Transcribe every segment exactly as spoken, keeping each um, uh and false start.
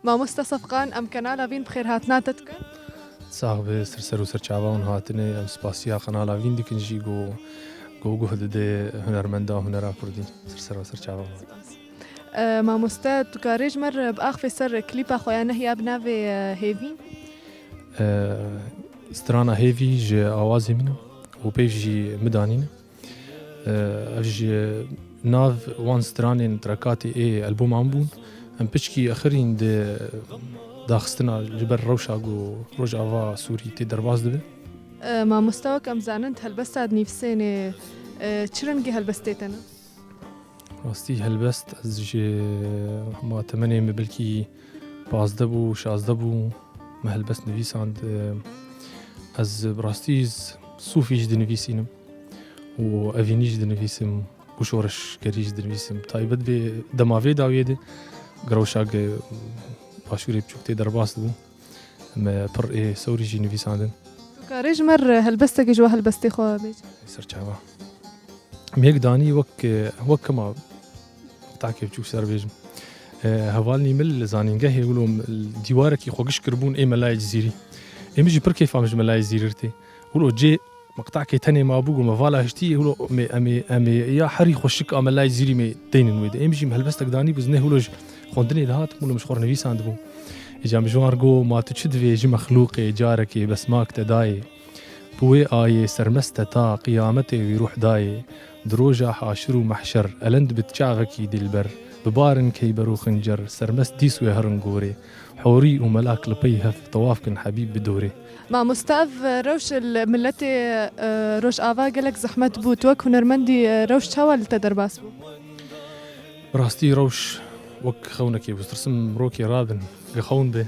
Mamoste Sefqan, em kanala Vîn bi xêrhatina te dikin. Sax be, ser ser û ser çava hûn hatine. Em spasiya kanala Vîn dikin jî ku, ku guh dide hunermenda hunera kurdî. Ser ser û ser çava hûn. E, mamoste, tu karê ji me re biaxivî ser klîpa xwe ya Nehiya bi navê, e, Hêvî? E, strana Hêvî ji awazê min e û peyv jî min danîne. E, ev ji nav wan stranên trekatê ê alboman bûn. Em piçkî axirîn di daxistina ji ber rewşa ku Rojava Sûrî tê derbas dibe. E, mamoste, wek em zanin, tu helbesta dinivîsênê, e, çi rengî helbestê te ne? Rastî helbest, ez ji hema temenê min belkî pazdeh bû, şazdeh bû, me helbest nivîsand. Ez bi rastî z-, sûfî jî dinivîsînim û evînî jî dinivîsim û şoreşgerî jî dinivîsim. Taybet vê dema vê dawiyê de, girewşa ge-, başûrê biçûk tê derbas dibû. Me pir ê sewrî jî nivîsandin. Tu karê ji me re helbestekê ji we helbestê xwe bêje? Ser çava. Mêk danî wek, wek kema qit'akê biçûk ser bêjim. E, hevalnî min li zanîngehê wilo dîwarekî xwe giş kiribûn ê Melayê Cizîrî. Ê min jî pir kêfa min ji Melayê Cizîrî re tê. Wilo cê me qit'akê tenê mabû, got me vala hiştî, wilo em ê, em ê, em ê ya herî xweşik a Melayê Cizîrî me deynin wê de. Ê min jî helbestek danî bû, ez ne wilo ji xwendinê dihatim, wilo min ji xwe re nivîsandibû. Îca min ji wan re got, ma tu çi divê ji mexlûqê carekê besmak te dayê. Bi wê ayê sermest te ta qiyametê wî ruh dayê. Di roja haşir û mehşer, elend bit çavekî dilber. Bibarin keyber û xincer, sermest dîs wê herin gorê. Horî û melak li pey hev, tewaf kin Hebîb bi dorê. Mamoste, ev rewş li miletê, e, Rojava gelek zehmet bû. Tu wek hunermendî, e, rewş çawa li te derbas bû? Bi rastî rewş wek xewnekê bû. Tirsim rokê rabin, ge xewn be.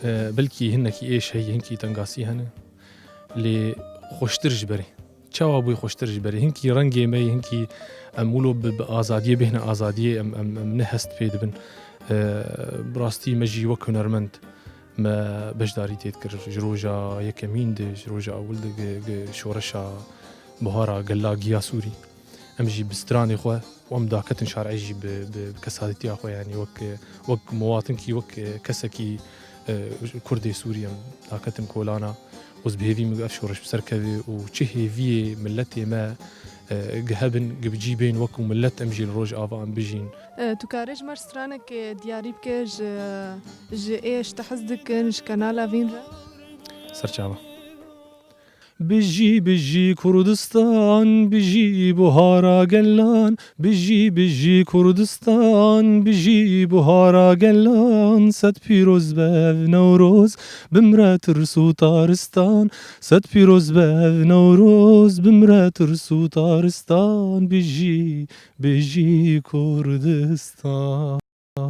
E, belkî hinekî êş heye, hinkî tengasî hene. Lê xweştir ji berê. Çawa bûye xweştir ji berê? Hinkî rengê me, hinkî em wilo bi, bi azadiyê bêhne azadiyê em, em, em ne hest pê dibin. E, bi rastî me jî wek hunermend me beşdarî tê dikir. Ji roja yekemîn de, ji roja ewil de ge, ge şoreşa buhara gela giya Sûrî. Em jî bi stranê xwe û em daketin şarê jî bi, bi, bi kesayetiya xwe, yanî wek, wek muwatinkî, wek kesekî, e, Kurdê Sûrî em daketin kolana. Ez bi hêvî min ev şoreş bi ser keve û çi hêviyê miletê me, e, gi hebin, gi bi cî bên, wekû milet em jî li Rojava em bijîn. E, tu karê ji me re stranek, e, diyarî bike ji, ji ê ji te hez dikin, ji kanala Vîn re? Serçava. Bijî, bijî Kurdistan, bijî buhara gelan, bijî, bijî Kurdistan, bijî buhara gelan, sed pîroz be ev Newroz, bimre tirs û taristan, sed pîroz be ev Newroz, bimre tirs û taristan, bijî, bijî Kurdistan.